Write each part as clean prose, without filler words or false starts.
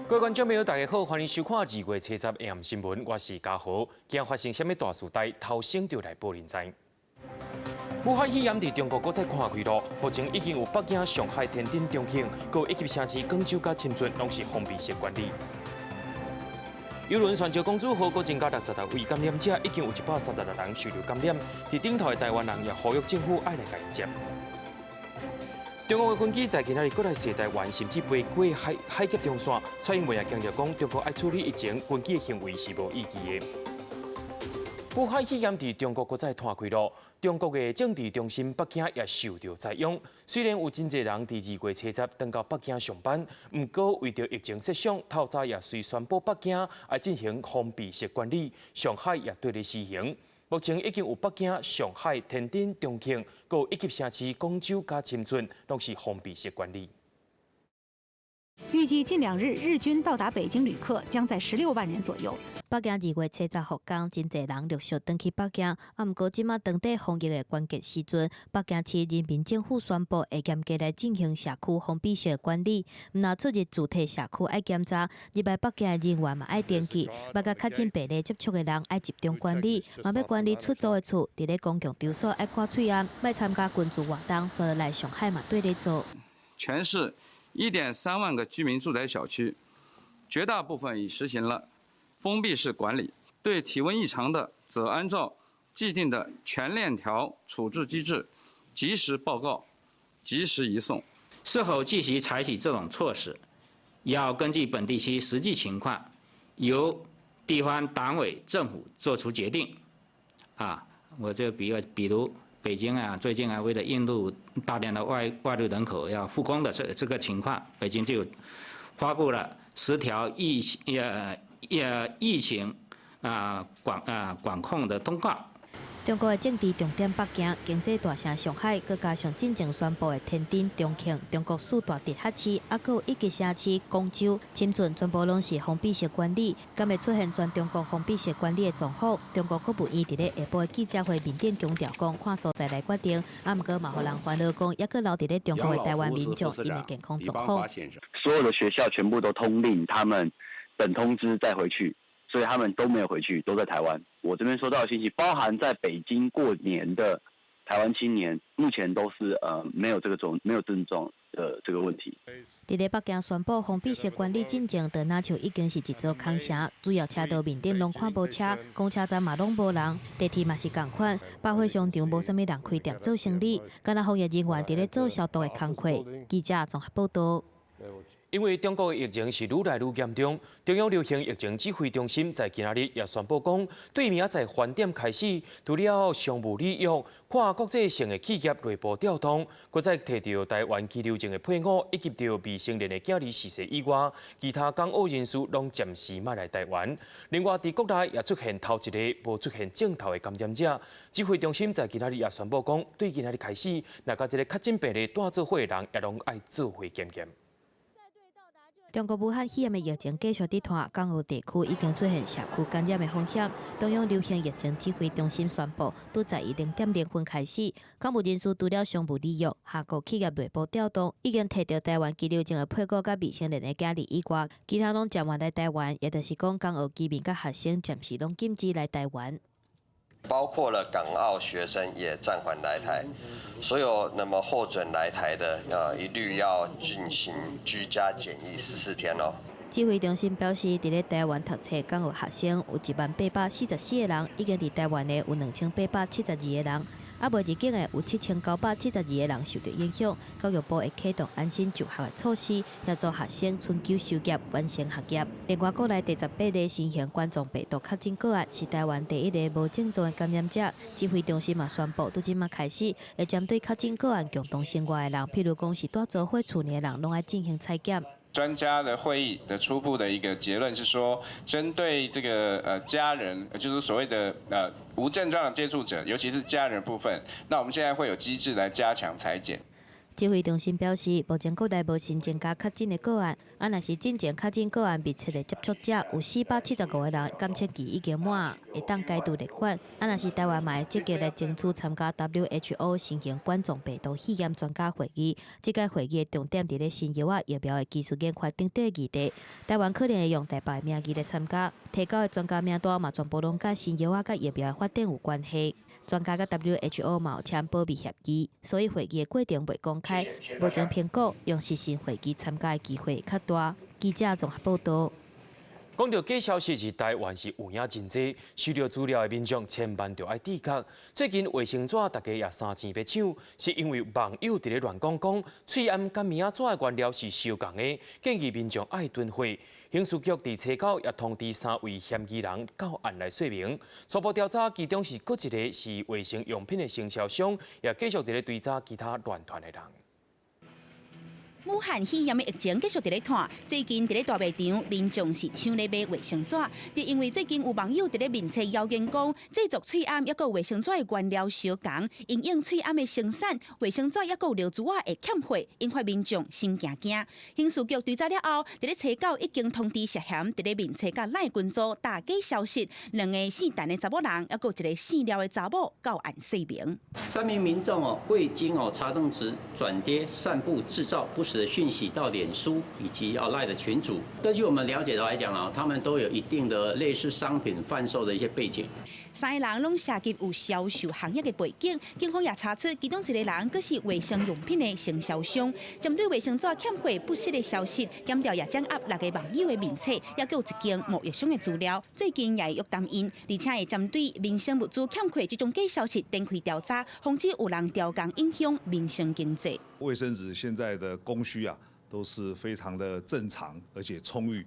各位觀眾朋友，大家好，歡迎收看2月70 AM 新聞，我是嘉豪。今日發生啥物大事代，頭先就來報恁知。武漢肺炎佇中國閣再擴開囉，目前已經有北京、上海、天津、重慶，閣有一級城市廣州佮深圳，攏是封閉式管理。郵輪船石公主號閣增加66位感染者，已經有136人受著感染。佇頂頭的台灣人也呼籲政府愛來共𪜶接。中國的軍機在今仔日閣來襲台灣，甚至飛過海海峽中線。蔡英文也強調講，中國愛處理疫情，軍機的行為是無意義的。武漢肺炎佇中國閣再湠開囉，中國的政治中心北京也受著災殃。雖然有真濟人佇2月70轉到北京上班，毋過為著疫情設想，透早也隨宣布北京愛進行封閉式管理，上海也綴咧施行。目前已經有北京、上海、天津、重慶，閣有一級城市廣州佮深圳，攏是封閉式管理。預計近2日日均到達北京旅客將在16萬人左右。北京2月70復工，真濟人陸續轉去北京。啊，毋過這馬當地防疫的關鍵時陣，北京市人民政府宣布會嚴格來進行社區封閉式管理，毋若出入住宅社區愛檢查，入來北京的人員嘛愛登記，欲佮確診病例接觸的人愛集中管理，嘛欲管理出租的厝，佇咧公共場所愛掛喙罨，欲參加軍事活動，煞來上海嘛綴咧做。全市1.3萬個居民住宅小區，絕大部分已實行了封閉式管理。對體溫異常的，則按照既定的全鏈條處置機制，及時報告，及時移送。是否繼續採取這種措施，要根據本地區實際情況，由地方黨委政府做出決定。啊，我就比如北京啊，最近啊，為了應對大量的外來人口要復工的這個情況，北京就發布了10條疫情管控的通告。中國的政治重點北京，經濟大城上海，閣加上進前宣布的天津、重慶、中國四大直轄市，抑閣有一級城市廣州、深圳，全部攏是封閉式管理。敢會出現全中國封閉式管理的狀況？中國國務院佇咧下晡的記者會面頂強調講，看所在來決定。啊，毋過嘛，予人煩惱講，猶閣留佇咧中國的台灣民眾，𪜶的健康狀況。所有的學校全部都通令他們等通知再回去。所以他們都沒有回去，都在台灣。我這邊收到的信息，包含在北京過年的台灣青年，目前都是沒有這個種沒有症狀的這個問題。佇咧北京宣布封閉式管理進前，就若像已經是一座空城，主要車道面頂攏看無車，公車站嘛攏無人，地鐵嘛是仝款，百貨商場無啥物人開店做生理，敢若防疫人員佇咧做消毒的工課。記者綜合報道。因為中國的疫情是愈來愈嚴重，中央流行疫情指揮中心在今仔日也宣布講，對明仔載飯點開始，除了商務旅遊、跨國際性的企業內部調動，閣再提著台灣居留證的配偶以及著未成年的囝兒逝世以外，其他港澳人士攏暫時莫來台灣。另外，佇國內也出現頭一个無出現症頭的感染者，指揮中心在今仔日也宣布講，對今仔日開始，若佮這个確診病例蹛做伙的人，也攏愛做伙檢驗。中國武漢肺炎的疫情繼續佇湠，港澳地區已經出現社區感染的風險。中央流行疫情指揮中心宣布，對十一0點0分開始，港務人士除了商務旅遊、跨國企業內部調動，已經提著台灣居留證的配偶佮未成年的囝兒以外，其他攏暫緩來台灣，也就是講，港澳居民佮學生暫時攏禁止來台灣。包括了港澳學生也暫緩來台，所有那麼獲准來台的啊，一律要進行居家檢疫14天哦。指揮中心表示，佇咧台灣讀冊港澳學生有10,844個人，已經佇台灣的有2872個人，猶未入境的有7972個人受著影響。教育部會啟動安心就學的措施，協助學生春秋修業完成學業。另外，國內第18例新型冠狀病毒確診個案是台灣第一个無症狀的感染者。指揮中心嘛宣布，對這馬開始會針對確診個案共同生活的人，譬如講是蹛做伙厝的人，攏愛進行採檢。專家的會議的初步的一個結論是說，針對這個家人，就是所謂的無症狀的接觸者，尤其是家人部分，那我們現在會有機制來加強採檢。指揮中心表示，目前國內無新增加確診的個案，啊，若是進前確診個案密切的接觸者有475個人，檢測期已經滿，會當解除列管。啊，若是台灣嘛會積極來爭取參加 WHO 新型冠狀病毒肺炎專家會議。這屆會議的重點佇咧新藥仔疫苗的技術研發等等議題。台灣可能會用台北的名義來參加，提交的專家名單嘛，全部攏佮新藥仔佮疫苗的發展有關係。專家佮 WHO 嘛有簽保密協議，所以會議的過程袂公開。目前評估用視訊會議參加的機會較大。記者綜合報導。講著假消息佇台灣是有影真濟，收著資料的民眾千萬著愛自覺。最近衛生紙大家也三錢欲搶，是因為網友佇咧亂講講，喙罨佮棉仔紙的原料是相仝的，建議民眾愛囤貨。刑事局佇初九也通知三位嫌疑人到案來說明。初步調查，其中是閣一个是衛生用品的承銷商，也繼續佇咧追查其他亂傳的人。武漢肺炎的疫情繼續佇咧拖，最近佇咧大賣場，民眾是搶咧買衛生紙，就因為最近有網友佇咧面冊謠言講，製作喙罨抑閣衛生紙的原料相仝，因應喙罨的生產，衛生紙抑閣尿珠仔會欠貨，引發民眾心驚驚。刑事局追查了後，佇咧初九已經通知涉嫌佇咧面冊佮 LINE 群組打假消息，兩个姓陳的查某人，抑閣一个姓廖的查某到案說明。三名民眾哦，未經哦查證時轉貼、散布、製造不實的訊息到臉書以及啊 LINE 的群組。根據我們了解的來講啊，他們都有一定的類似商品販售的一些背景。三个人攏涉及有銷售行業的背景，警方也查出其中一個人閣是衛生用品的承銷商。針對衛生紙欠貨不實的消息，檢調也掌握六个網友的面冊，抑閣有一間貿易商的資料。最近也會約談𪜶，而且會針對民生物資欠貨這種假消息展開調查，防止有人調工影響民生經濟。衛生紙現在的供需啊，都是非常的正常而且充裕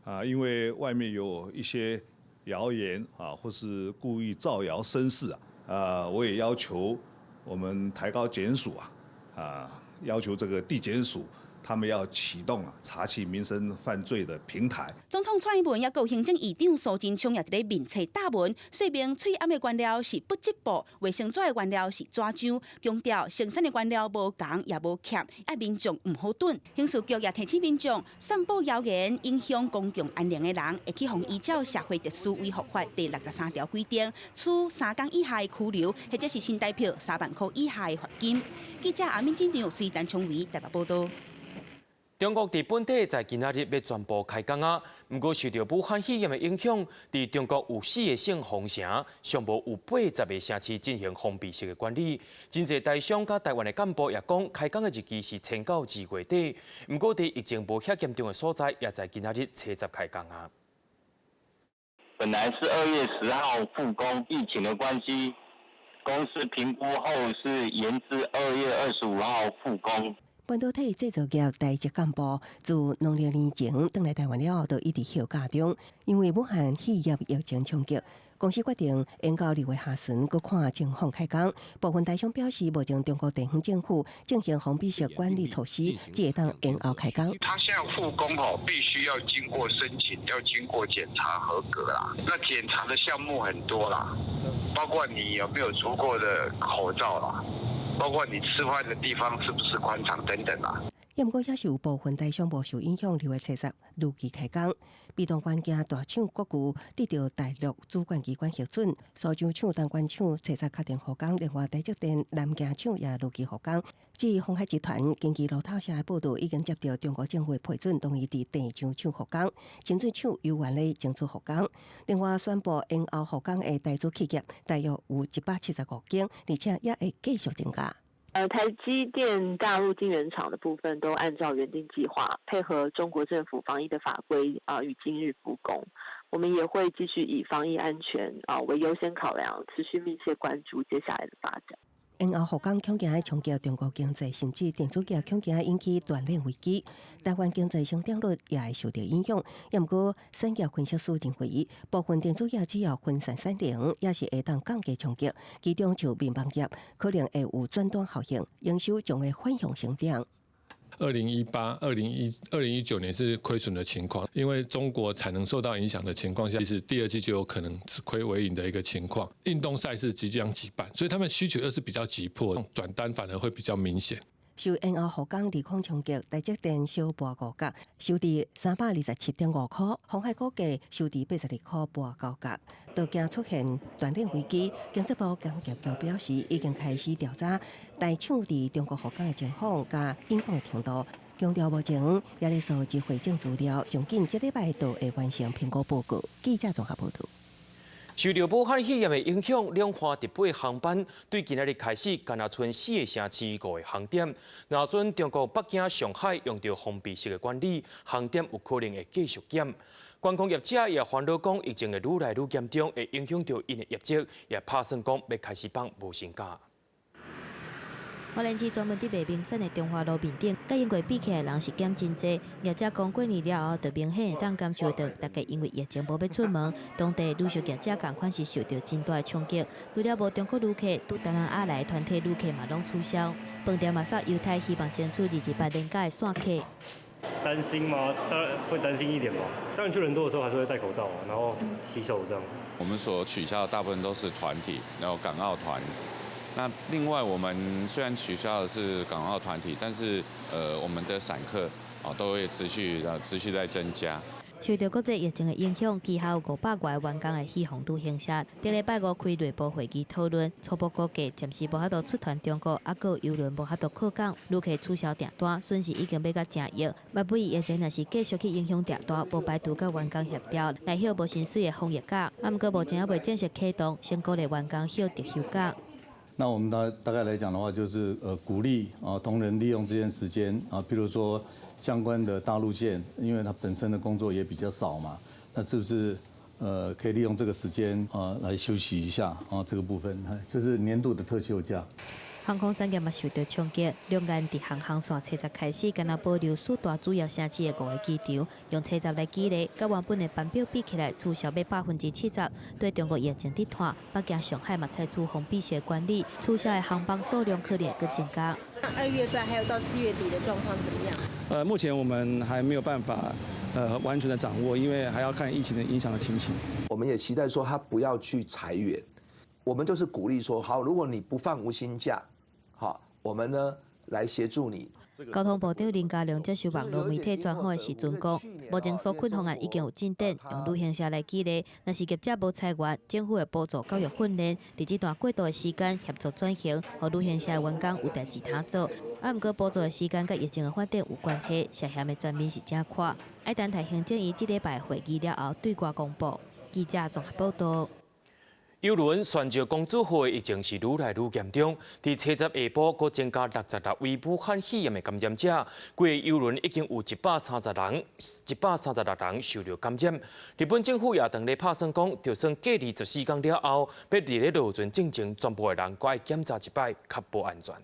啊，因為外面有一些謠言啊，或是故意造謠生事啊，我也要求我們台高檢署啊，啊，要求這個地檢署，他們要啟動啊查緝民生犯罪的平台。總統蔡英文抑閣行政院長蘇貞昌也佇咧面冊打文，說明喙罨的原料是不織布，衛生紙的原料是紙漿，強調生產的原料無仝也無欠，愛民眾毋好囤。刑事局也提醒民眾，散布謠言影響公共安寧的人，會去予依照社會秩序維護法第63條規定，處3工以下的拘留，或者是新台票3萬箍以下的罰金。記者阿敏金張隨陳聰維台北報導。中國佇本地在今仔日欲全部開工啊，毋過受著武漢肺炎的影響，佇中國有四个省封城，上無有80個城市進行封閉式的管理。真濟台商佮台灣的幹部也講，開工的日期是延到2月底。毋過佇疫情無遐嚴重的所在，也在今仔日初十開工啊。本來是2月10號復工，疫情的關係，公司評估後是延至2月25號復工。半導體製造業台籍幹部自農曆年前轉來台灣了後，就一直休假中，因為武漢肺炎疫情衝擊，公司決定延到2月下旬，閣看情況開工。部分台商表示，目前中國地方政府進行封閉式管理措施，只會當延後開工。他現在復工哦，必須要經過申請，要經過檢查合格啦。那檢查的項目很多啦，包括你有沒有足夠的口罩啦。包括你吃飯的地方是不是寬敞等等啦。也毋過，也是有部分台商無受影響，2月初十如期開工。被動元件大廠國巨得著大陸主管機關核准，蘇州廠、東莞廠初十確定復工，另外台積電南京廠也如期復工。至於鴻海集團，根據路透社的報導，已經接著中國政府的批准，同意佇鄭州廠復工，深圳廠猶原咧爭取復工。另外宣布延後復工的台資企業，大約有175間，而且也會繼續增加。台積電大陸晶圓廠的部分都按照原定計劃，配合中國政府防疫的法規啊，於今日復工。我們也會繼續以防疫安全啊為優先考量，持續密切關注接下來的發展。延後復工恐驚會衝擊中國經濟，甚至電子業恐驚引起斷鏈危機。台灣經濟成長率也會受著影響。也毋過，產業分析師認為，部分電子業只要分散產能，也是會當降低衝擊。其中像面板業可能會有轉單效應，營收將會反向成長。 2018、2019年是虧損的情況，因為中國產能受到影響的情況下，其實第二季就有可能吃虧為盈的一個情況。運動賽事即將舉辦，所以他們需求又是比較急迫，轉單反而會比較明顯。受延後復工利空衝擊，台積電小跌5角，收佇327.5箍；鴻海股價收佇82箍半9角，都驚出現斷鏈危機。經濟部工業局表示，已經開始調查台廠佇中國復工的情況佮影響的程度，強調目前猶咧蒐集匯總資料，上緊這禮拜就會完成評估報告。記者綜合報導。受著武漢肺炎的影響，兩岸直飛航班對今仔日開始，干焦賰四個城市五個航點。若準中國北京、上海用著封閉式的管理，航點有可能會繼續減。觀光業者也煩惱講，疫情會愈來愈嚴重，會影響著𪜶的業績，也拍算講欲開始放無薪假。花蓮市專門佇賣名產的中華路面頂，佮英國比起來，人是減真濟。業者講過年了後，就明顯會當感受到，大家因為疫情無欲出門，當地旅遊業者仝款是受著真大的衝擊。除了無中國旅客，拄東南亞來的團體旅客嘛攏取消。飯店嘛煞猶太希望爭取228連假的散客。擔心嗎？當然會擔心一點吧。當然去人多的時候，還是會戴口罩，然後洗手這樣。我們所取消的大部分都是團體，然後港澳團。那另外，我們雖然取消的是港澳團體，但是我們的散客啊都會持續在增加。受著國際疫情的影響，旗下有500外個員工的旭鴻旅行社，頂禮拜五開內部會議討論，初步估計暫時無法度出團中國，猶閣有郵輪無法度靠港，旅客取消訂單，損失已經欲到成億。萬不疫情若是繼續去影響訂單，無排除佮員工協調來歇無薪水的防疫假。啊，毋過目前猶未正式啟動，先鼓勵員工歇特休假。那我們大概來講的話，就是鼓勵啊同仁利用這段時間啊，譬如說相關的大陸線，因為他本身的工作也比較少嘛，那是不是可以利用這個時間啊來休息一下啊？這個部分就是年度的特休假。航空產業嘛受著衝擊，兩岸直航航線初十開始，干焦保留四大主要城市的五個機場，用初十來舉例，佮原本的班表比起來，取消欲70%。對中國疫情佇拖，北京、上海嘛採取封閉式管理，取消的航班數量可能會閣增加。 2月份還有到4月底的狀況怎麼樣？目前我們還沒有辦法完全的掌握，因為還要看疫情的影響的情形。我們也期待說他不要去裁員，我們就是鼓勵說，好，如果你不放無薪假，好，我們呢來協助你。交通部長林佳龍接受網路媒體專訪的時陣講，目前紓困方案已經有進展，用旅行社來舉例，若是業者無裁員，政府會補助教育訓練，佇這段過渡的時間協助轉型，予旅行社的員工有代誌通做。啊，毋過補助的時間佮疫情的發展有關係，涉嫌的層面是誠闊。愛等待行政院這禮拜會議了後對外公布。記者綜合報導。郵輪璇石公主號的疫情是愈來愈嚴重，佇初十下晡，閣增加66位武漢肺炎的感染者，規个郵輪已經有130人，136人受著感染。日本政府也當咧拍算講，就算隔離14天了後，欲佇咧落船進前，全部的人閣愛檢查一擺，確保安全。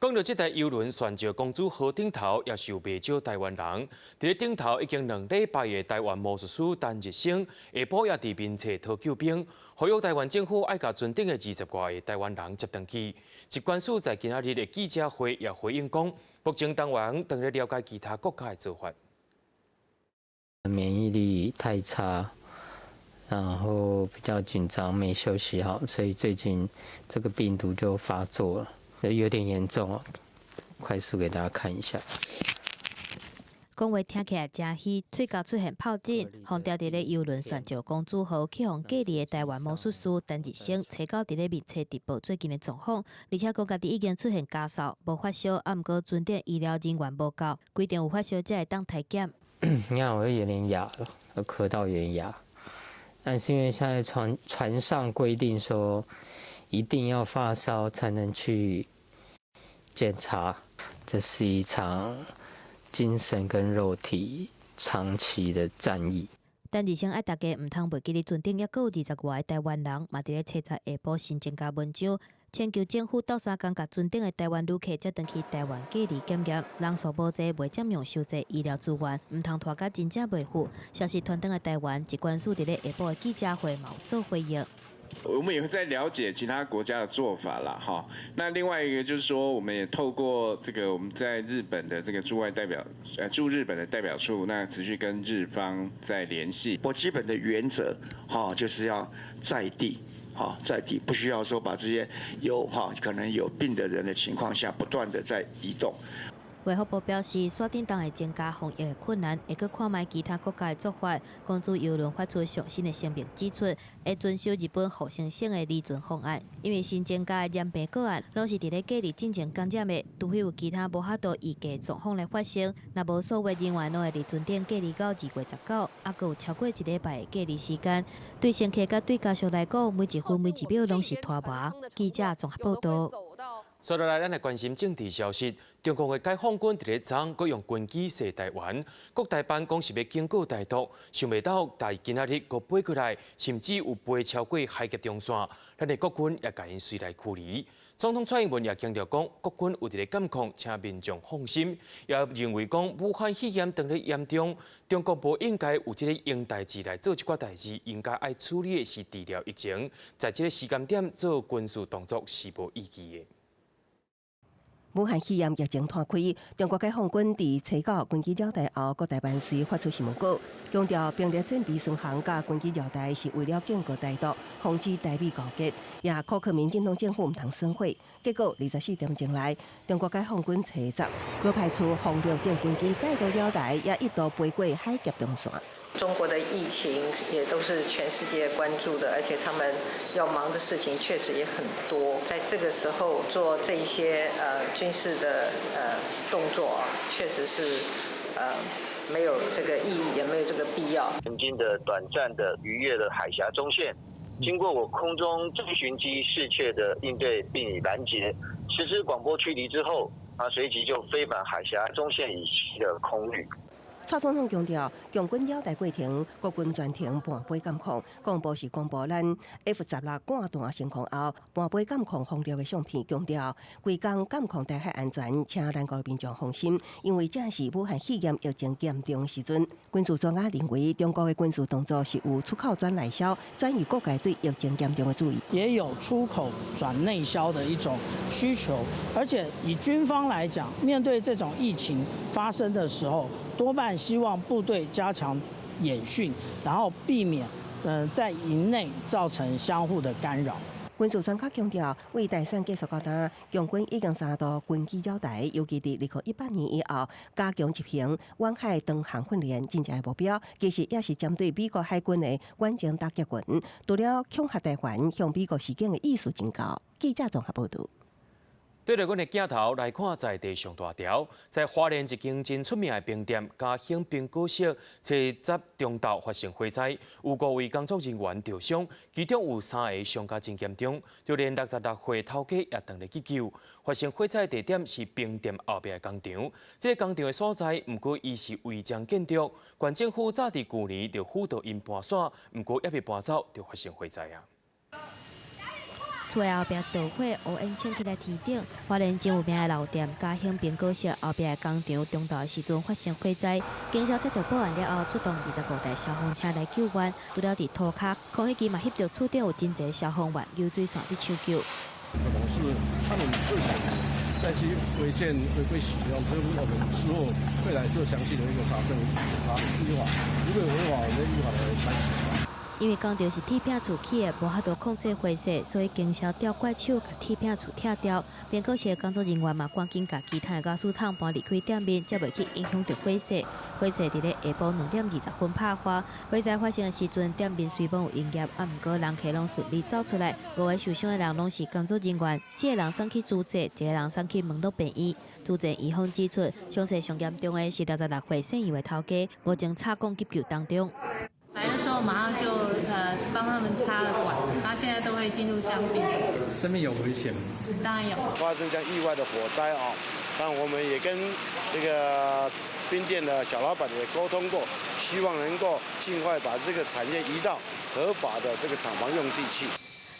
講著這台郵輪璇石公主號頂頭，也是有袂少台灣人。佇咧頂頭已經2禮拜的台灣魔術師陳日升，下晡也佇面冊討救兵，呼籲台灣政府愛共船頂的20外個台灣人接轉去。疾管署在今仔日的記者會也回應講，目前台灣正咧了解其他國家的做法。免疫力太差，然後比較緊張，沒休息好，所以最近這個病毒就發作了。有點嚴重哦，快速給大家看一下。講話聽起來誠虛，喙角出現疱疹，封牢佇咧郵輪璇石公主號去予隔離的台灣魔術師陳日升，初九佇咧面冊直播最近的狀況，而且講家己已經出現咳嗽、無發燒，啊，毋過船頂醫療人員無夠，規定有發燒才會當體檢。你看我有點啞了，我咳到有點啞，但是因為現在船上規定說，一定要發燒才能去檢查，這是一場精神跟肉體長期的戰役。陳日升愛大家毋通袂記得船頂猶閣有20外個台灣人，嘛佇咧初十下晡新增加文章，請求政府鬥相共共船頂的台灣旅客接轉去台灣隔離檢驗，人數無濟，袂佔用傷濟醫療資源，毋通拖甲真正袂赴。消息傳轉來台灣，疾管署佇咧下晡的記者會嘛有做回應。我們也會在了解其他國家的做法啦，哈。那另外一個就是說，我們也透過這個我們在日本的這個駐外代表，駐日本的代表處，那持續跟日方在聯繫。我基本的原則，哈，就是要在地，哈在地，不需要說把這些有哈可能有病的人的情況下，不斷的在移動。衛福部表示，煞頂當會增加防疫的困難，會閣看覓其他國家的做法。公主郵輪發出上新的聲明，指出會遵守日本厚生省的離船方案，因為新增加的染病個案，攏是佇咧隔離進前感染的，除非有其他無法度預計狀況來發生。若無所有人員攏會佇船頂隔離到2月19，猶閣有超過一禮拜的隔離時間。對乘客佮對家屬來講，每一分每一秒攏是拖磨。記者綜合報道。接落來，咱來關心政治消息。中共的解放軍佇咧昨閣用軍機射台灣，國台辦講是欲警告台獨，想袂到在今仔日閣飛過來，甚至有飛超過海峽中線。咱的國軍也共𪜶隨來驅離。總統蔡英文也強調講，國軍有佇咧監控，請民眾放心。也認為講，武漢肺炎當咧嚴重，中國無應該有這个英代誌來做這寡代誌，應該愛處理的是治療疫情，在這个時間點做軍事動作是無意義的。武漢肺炎疫情拖開，中國解放軍佇初九軍機繞台後，國台辦隨發出新聞稿，強調兵力戰備巡航佮軍機繞台是為了警告台獨，防止台美勾結，也苛刻民進黨政府毋通損火。結果24點鐘內，中國解放軍初十，閣派出轟六等軍機再度繞台，也一度飛過海峽中線。中國的疫情也都是全世界關注的，而且他們要忙的事情確實也很多，在這個時候做這一些軍事的動作啊，確實是沒有這個意義，也沒有這個必要。曾經的短暫的逾越了海峽中線，經過我空中追尋機適切的應對並已攔截，實施廣播驅離之後，啊隨即就飛返海峽中線以西的空域。蔡總統強調，共軍繞台過程，國軍全程伴飛監控。國防部是公布咱 F-16貫彈升空後，伴飛監控轟六的相片，強調規工監控台海安全，請咱國民眾放心，因為正是武漢肺炎疫情嚴重時陣。軍事專家認為，中國的軍事動作是有出口轉內銷，轉移各界對疫情嚴重的注意。也有出口轉內銷的一種需求，而且以軍方來講，面對這種疫情發生的時候，多半希望部隊加強演訓，然後避免在營內造成相互的干擾。軍事專家強調，為大選結束到今，共軍已經三度軍機繞台，尤其佇2018年以後加強執行遠海長航訓練，真正的目標其實也是針對美國海軍的遠程打擊群，除了恐嚇台灣，向美國示警的意思真高。記者綜合報導。對著阮的鏡頭來看，在地上大條，在花蓮一間真出名的冰店嘉興冰果室，初十中晝發生火災，有五位工作人員著傷，其中有三个傷甲真嚴重，就連66歲頭家也當咧急救。發生火災地點是冰店後壁的工廠，這个工廠的所在，毋過伊是違章建築，縣政府早佇舊年就輔導𪜶搬徙，毋過猶未搬走就發生火災啊。厝的後壁著火，烏煙衝起來天頂。花蓮真有名的老店嘉興冰果室後壁的工廠，中晝的時陣發生火災，警消接到報案了後，出動25台消防車來救援。除了佇塗跤，空氣機嘛翕著厝頂有真濟消防員游水線佇搶救。可能是他們自己在去違建違規使用，所以我們之後會來做詳細的一個查證檢查依法，如果有違法，我們依法來拆除。因為工廠是鐵餅厝起的，無法度控制火勢，所以警消調怪手共鐵餅厝拆掉。冰果室的工作人員嘛，趕緊共其他的瓦斯桶搬離開店面，才袂去影響著火勢。火勢佇咧下晡2點20分拍發。火災發生的時陣，店面雖罔有營業，啊，毋過人客攏順利走出來。五个受傷的人攏是工作人員，四個人送去諸濟，一個人送去門諾病院。諸濟醫方指出，傷勢上嚴重的是66歲姓楊的頭家，目前插管急救當中。來的時候馬上就幫他們插了管，他現在都會進入僵病。生命有危險嗎？當然有。發生這樣意外的火災啊，但我們也跟這個冰店的小老闆也溝通過，希望能夠盡快把這個產業移到合法的這個廠房用地去。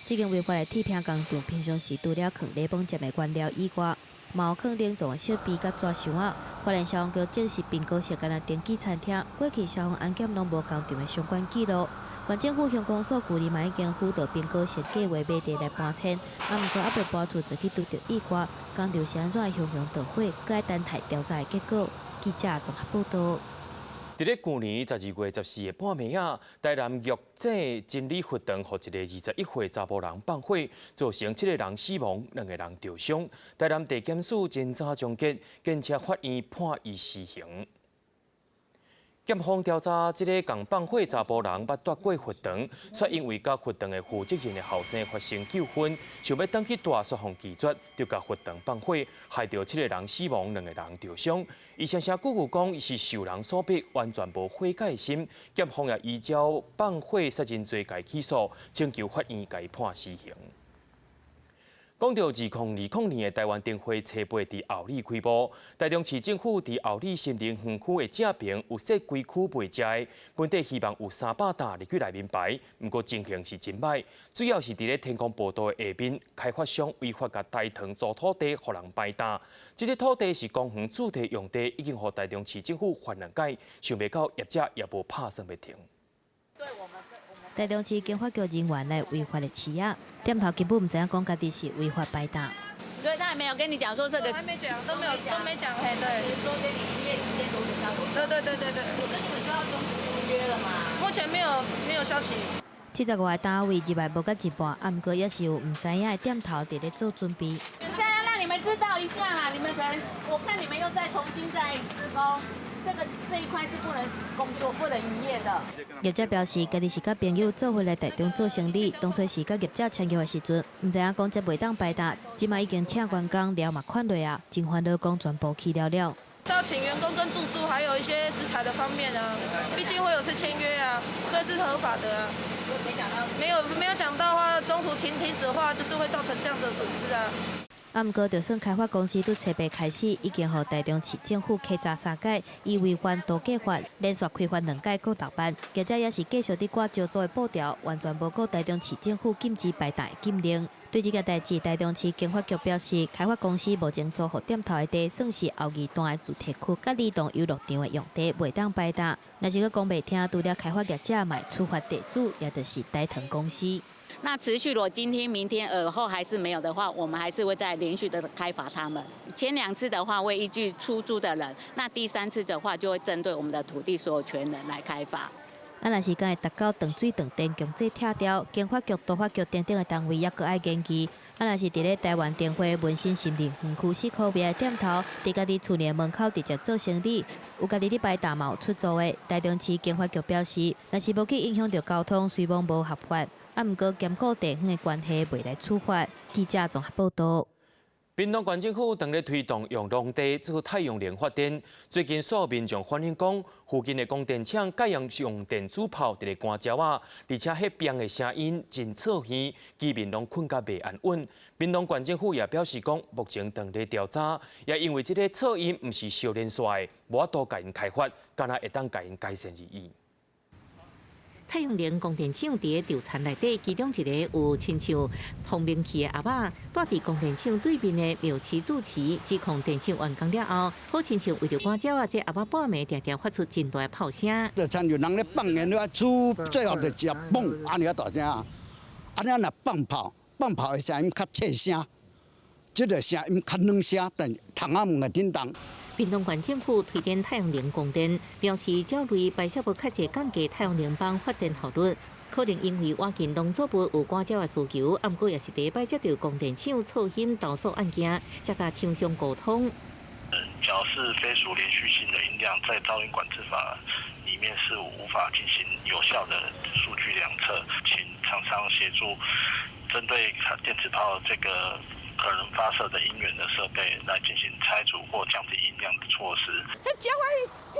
這間違法的鐵餅工廠平常時除了囥禮飯店的原料以外，嘛有囥冷藏的設備佮紙箱仔。花蓮消防局證實冰果室敢若登記餐廳，過去消防安檢攏無工廠的相關記錄。縣政府鄉公所舊年嘛已經輔導冰果室計劃買地來搬遷，啊，毋過猶未搬厝就去拄著意外，工廠是按怎會熊熊著火，閣愛等待調查的結果。記者綜合報導。佇咧舊年12月14的半暝仔，台南玉井真理佛堂，予一个21歲查埔人放火，造成七个人死亡，兩个人著傷。台南地檢署偵查終結，檢察法院判伊死刑。檢方調查這个共放火查埔人捌蹛過佛堂，卻因為佮佛堂的負責任的後生發生糾紛，想欲轉去蹛，卻予拒絕，就共佛堂放火，害著七个人死亡，兩个人著傷。伊聲聲句句講，伊是受人所逼，完全無悔改的心。檢方也依照放火殺人罪共伊起訴，請求法院共伊判死刑。講到2020年的台灣燈會初八佇后里開幕，台中市政府佇后里森林園區的正爿有設規區賣食的，本底希望有300擔入去內面排，毋過情形是真䆀，主要是佇咧天空步道的下面，開發商違法共大堂租土地，予人擺擔。這個土地是公園主題用地，已經予台中市政府罰兩擺，想袂到業者也無拍算欲停。台中市經發局人員來違法的飼仔，店頭根本毋知影講家己是違法擺擔。所以他還沒有跟你講說這個，還沒講，都沒有，都沒講。嘿，對。說給你營業時間多久？對對對對對。我跟你們說要終止租約了嗎？目前沒有，沒有消息。75个單位入來無到一半，啊，毋過也是有毋知影的店頭佇咧做準備。現在要讓你們知道一下啦，你們可能我看你們又在重新在施工。這個這一塊是不能工作、不能營業的。業者表示，家己是佮朋友做伙來台中做生理，當初是佮業者簽約的時陣，毋知影講這袂當擺擔，這馬已經請員工料嘛款落啊，真煩惱講全部去了了。要請員工跟住宿，還有一些食材的方面啊，畢竟會有次簽約啊，所以是合法的啊。沒想到，沒有想到的話，中途停止的話，就是會造成這樣子的損失啊。啊，毋過，就算開發公司對初八開始已經予台中市政府稽查三擺，以違反都計法連續開罰兩擺，閣6萬，業者也是繼續佇掛招租的布條，完全無顧台中市政府禁止擺擔的禁令。對這個代誌，台中市經發局表示，開發公司目前租予店頭的地，算是後二段的住宅區，佮兒童遊樂場的用地，袂當擺擔。若是閣講袂聽，除了開發業者，嘛會處罰地主，也就是大唐公司。那持續，如果今天、明天、爾後還是沒有的話，我們還是會再連續的開罰他們。前兩次的話會依據出租的人，那第三次的話就會針對我們的土地所有權人來開罰。啊，若是敢會達到斷水斷電、強制拆掉，經發局、都發局等等的單位也閣愛研究。啊，若是佇咧台灣燈會文心森林園區四箍邊的店頭，佇家己厝內門口直接做生理，有家己佇擺擔嘛有出租的。台中市經發局表示，若是無去影響著交通，雖罔無合法。啊，毋過兼顧地方的關係，袂來處罰。記者綜合報導。屏東縣政府正咧推動用農地做太陽能發電，最近煞有民眾反映講，附近的光電廠改用電子炮佇咧趕鳥仔，而且彼邊的聲音真噪耳，居民攏睏甲袂安穩。屏東縣政府也表示講，目前正咧調查，也因為這个噪音毋是相連紲的，無法度共𪜶開罰，干焦會當共𪜶改善而已。太陽能光電廠佇咧稻田內底，其中一个有親像蜂鳴器的盒仔，蹛佇光電廠對面的廟市住持指控電廠完工了後，好親像為著趕鳥仔，這盒仔半暝定定發出真大的炮聲。就親像人咧放煙火，煮最後就一嘣，按呢大聲啊！按呢若放炮，放炮的聲音較細聲，這个聲音較軟聲，但窗仔門會振動。屏東縣政府推展太陽能光電，表示鳥類排泄物較濟降低太陽能板發電效率。可能因為倚近農作物有趕鳥的需求，毋過也是第一擺接著光電廠噪音投訴案件，才共廠商溝通。只要是非屬連續性的音量，在噪音管制法裡面是無法進行有效的數據量測，請廠商協助針對電子炮這個可能發射的音源的設備來進行拆除或降低音量的措施。彼鳥仔，彼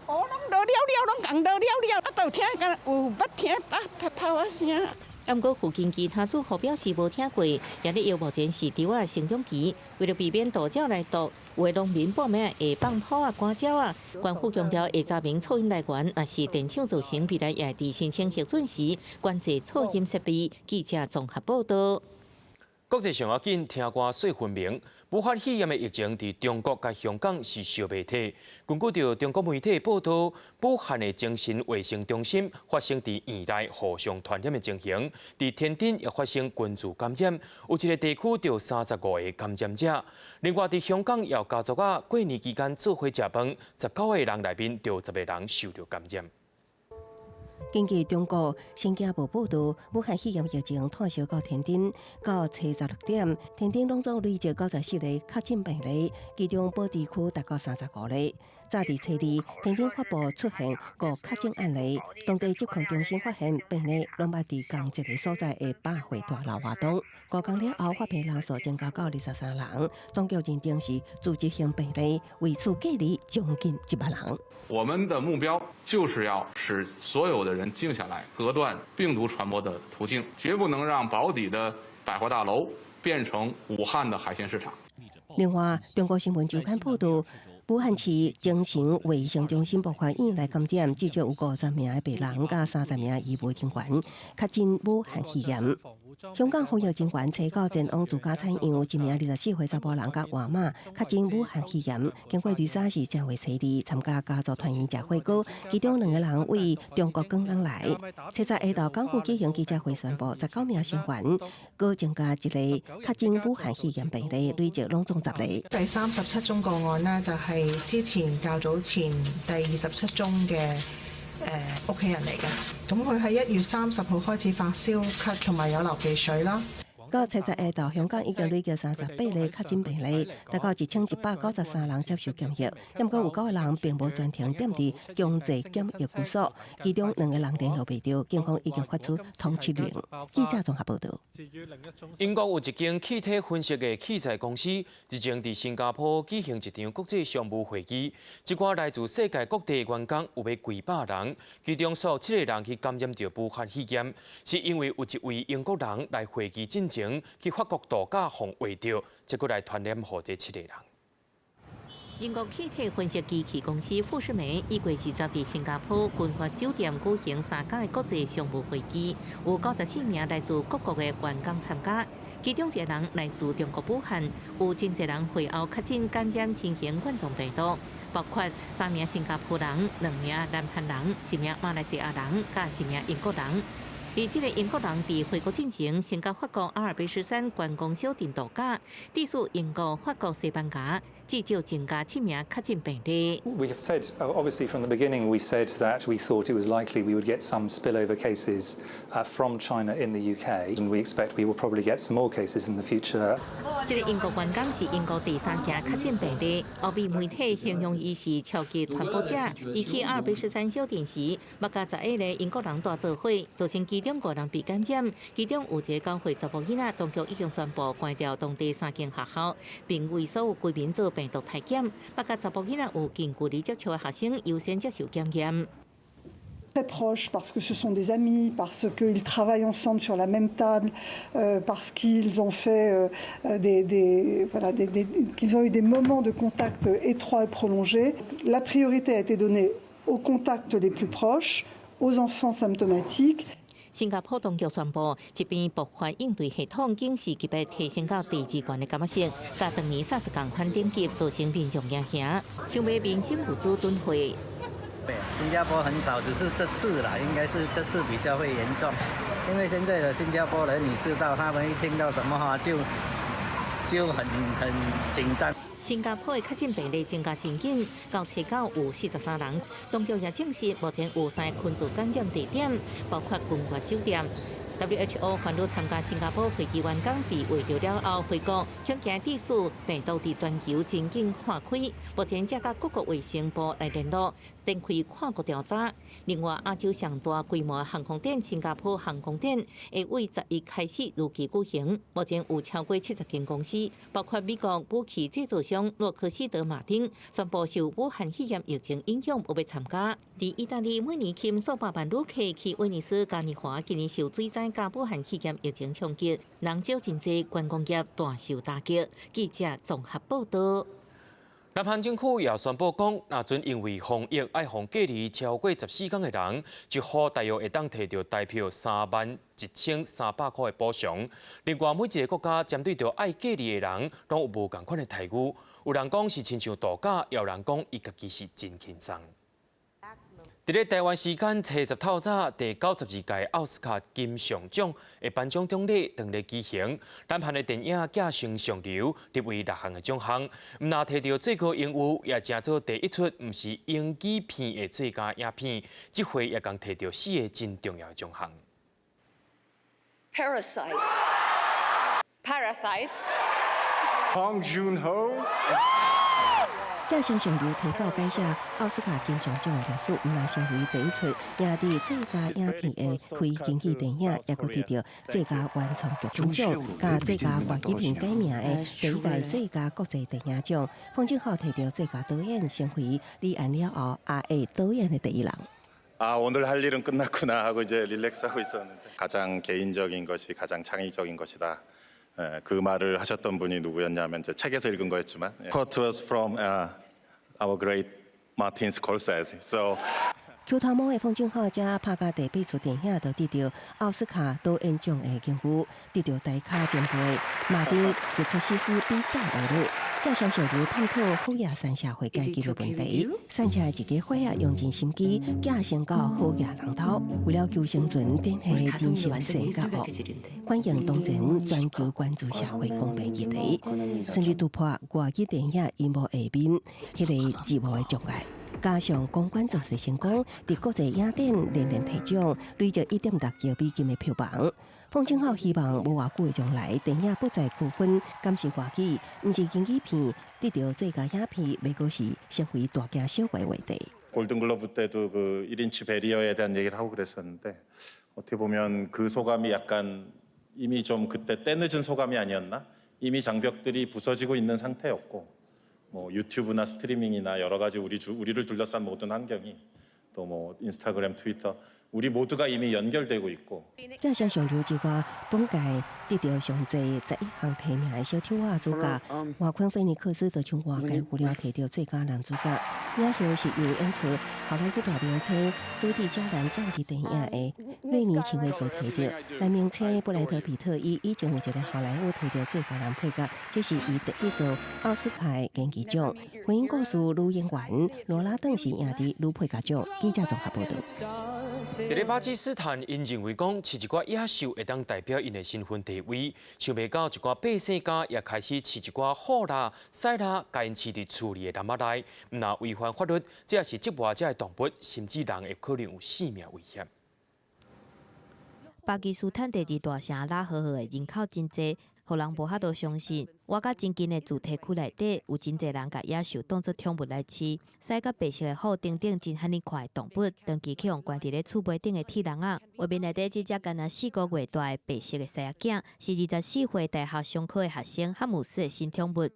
烏攏落了了，攏共落了了，啊，都有聽，敢有捌聽炮炮仔聲。毋過附近其他住戶表示無聽過，也咧搖目前是豬仔成長期，為著避免渡鳥來啄，有的農民半暝會放炮仔趕鳥仔。縣府強調會查明噪音來源，若是電廠造成，未來也會佇申請核准時管制噪音設備。記者綜合報導。國際上要緊，聽歌細分明。武漢肺炎的疫情佇中國佮香港是燒袂退。根據著中國媒體報道，武漢的精神衛生中心發生佇院內互相傳染的情形，佇天津也發生群聚感染，有一个地區著35個感染者。另外，佇香港也有家族仔過年期間做伙食飯，19個人內面著10個人受著感染。根據中國新京報報道，武漢肺炎疫情湠燒到天津，到初十六點，天津攏總累計94個確診病例，其中寶坻區達到35例。早佇初二，天津發布出現五確診案例，當地疾控中心發現病例攏捌佇仝一个所在的百貨大樓活動。5工了後，發病人數增加到23人，當局認定是聚集性病例，為此隔離將近1萬人。我們的目標就是要使所有的人靜下來，隔斷病毒傳播的途徑，絕不能讓寶坻的百貨大樓變成武漢的海鮮市場。另外，中國新聞週刊報道，武漢市精神衛生中心爆發院內感染，至少有50名的病人佮30名醫務人員確診武漢肺炎。香港防疫人員初九前往住家採樣，一名24歲查埔人佮外媽確診武漢肺炎。經過24是正月初二參加家族團圓食火鍋，其中兩個人為中國廣東來。初十下晝，港府舉行記者會宣布，19名成員閣增加一個確診武漢肺炎病例，累計攏總10例。第37宗個案呢，就係之前較早前第27宗嘅屋企人嚟嘅，咁佢喺1月30號開始發燒、咳同埋有流鼻水啦。到七十下晝，香港已經累計38例確診病例，大概1193人接受檢疫，毋過有九個人並無全程踮佇強制檢疫居所，其中兩個人聯絡袂著，警方已經發出通緝令。記者綜合報道。英國有一間氣體分析的器材公司，日前佇新加坡舉行一場國際商務會議，這寡來自世界各地的員工有欲幾百人，其中煞有七个人去感染著武漢肺炎，是因為有一位英國人來會議進前去法國度假，予穢著，結果來傳染予這七個人。英國氣體分析機器公司富士美1月20佇新加坡君悅酒店舉行3工的國際商務會議，有94名來自各國的員工參加，其中一个人來自中國武漢，有真濟人會後確診感染新型冠狀病毒，包括三名新加坡人、兩名南韓人、一名馬來西亞人，佮一名英國人。而這个英國人佇回國進前，先到法國阿爾卑斯山觀光小鎮度假，致使英國、法國、西班牙至少增加七名確診病例。 We have said, obviously from the beginning, we said that we thought it was likely we would get some spillover cases from China in the UK, and we expect we will probably get some more cases in the future. 這个英國員工是英國第三件確診病例，歐美媒體形容伊是超級傳播者。伊去阿爾卑斯山小鎮時，捌佮11個英國人蹛做伙，造成其中五人被感染，其中有一個9歲查某囡仔，當局已經宣布關掉當地三間學校，並為所有居民做病毒篩檢。捌佮查某囡仔有近距離接觸的學生優先接受檢驗。 Très proches parce que ce sont des amis, parce qu'ils travaillent ensemble sur la même table, parce qu'ils ont fait des, voilà, qu'ils ont eu des moments de contact étroits et prolongés. La priorité a été donnée aux contacts les plus proches, aux enfants symptomatiques. 新加坡當局宣布，這邊爆發應對系統警示級別提升到第二懸的感覺性，佮當年 SARS 仝款等級，造成民眾驚嚇，想買民生物資囤貨。對，新加坡很少，只是這次啦，應該是這次比較會嚴重，因為現在的新加坡人，你知道，他們一聽到什麼話就很緊張。新加坡的確診病例增加真緊，到初九有43人。當局也證實，目前有三个群聚感染地點，包括君悅酒店。WHO 煩惱參加新加坡會議員工被穢著了後回國，恐驚致使病毒佇全球真緊擴開。目前正佮各國衛生部來聯絡，展開跨國調查。另外，亞洲上大規模航空展——新加坡航空展，會對11開始如期舉行。目前有超過70間公司，包括美國武器製造商洛克希德馬丁，宣布受武漢肺炎疫情影響，無欲參加。佇意大利每年吸引數百萬旅客去威尼斯嘉年華，今年受水災佮武漢肺炎疫情衝擊，人少真濟，觀光業大受打擊。記者綜合報道。南韓政府也宣布講，若準因為防疫愛予隔離超過14天的人，一戶大約會當提著台票31,300箍的補償。另外，每一個國家針對著愛隔離的人，攏有無仝款的待遇。有人講是親像度假，也有人講伊家己是真輕鬆。佇咧台灣時間初十透早，第92屆奧斯卡金像獎的頒獎典禮當咧舉行。南韓的電影《寄生上流》入圍六項的獎項，毋但提著最高榮譽，也成做第一齣毋是英語片的最佳影片。這回也共提著四個真重要的獎項。 Parasite. Parasite. Bong Joon-ho. 寄生上流冊報改寫奧斯卡金像獎的歷史，毋但成為第一齣贏得最佳影片的非英語電影，也閣得著最佳原創劇本獎、佮最佳外語片改名的第一屆最佳國際電影獎。奉俊昊提著最佳導演，成為李安了後亞裔導演的第一人。 아 오늘 할 일은 끝났구나 하고 이제 relax하고 있었는데 가장 개인적인 것이 가장 창의적인 것이다. 그 말을 하셨던 분이 누구였냐면 이제 책에서 읽은 거였지만 quote was from our great Martin Scorsese. So 球頭毛的奉俊昊才拍甲第八齣電影，就得著奧斯卡導演獎的榮譽，得著大咖前輩馬丁斯科西斯比讚學了。寄生上流探討好野山社會階級的問題，散赤的一家伙仔用盡心機，寄生到好野人兜，為了求生存，展現人性善佮惡，反映當前全球關注社會公平議題，順利突破外語電影螢幕下面彼个字幕的障礙。加上公關造勢成功，佇國際影展連連提獎，累積1.6億美金的票房。奉俊昊希望無偌久的將來，電影不再區分敢是外語，毋是英語片，得著最佳影片，袂閣是成為大驚小怪的話題。 골든글로브 때도 그 1인치 barrier에 대한 얘기를 하고 그랬었는데 어떻게 보면 그 소감이 약간 이미 좀 그때 때늦은 소감이 아니었나? 이미 장벽들이 부서지고 있는 상태였고 뭐 유튜브나 스트리밍이나 여러 가지 우리를 둘러싼 모든 환경이 또 뭐 인스타그램, 트위터 우리 모두가 이미 연결되고 있고 寄生上流之外，本屆得著上濟11項提名的小丑仔主角，華昆菲尼克斯就像外界預料提著最佳男主角。影后是由演出好萊塢大明星朱迪加蘭傳記電影的瑞妮齊威格提著。男明星布萊德彼特伊以前有一个好萊塢提著最佳男配角，這是伊第一座奧斯卡的銀像獎。婚姻故事女演員羅拉鄧是贏得女配角獎。記者綜合報導。佇咧巴基斯坦，𪜶認為講飼一寡野獸會當代表𪜶的身份地位，想袂到一寡百姓家也開始飼一寡虎啦、獅啦，共𪜶飼佇厝裡的籠仔內，毋但違反法律，這也是折磨這的動物，甚至人會可能有性命危險。巴基斯坦第二大城拉合爾的人口真濟，予人無法度相信，活佮真近的住宅區內底，有真濟人共野獸當做寵物來飼，獅佮白色的虎等等真罕見看的動物，長期去予關佇咧厝尾頂的鐵籠仔。畫面內底這隻干焦4個月大的白色的獅仔囝，是24歲大學商科的學生哈姆斯的新寵物。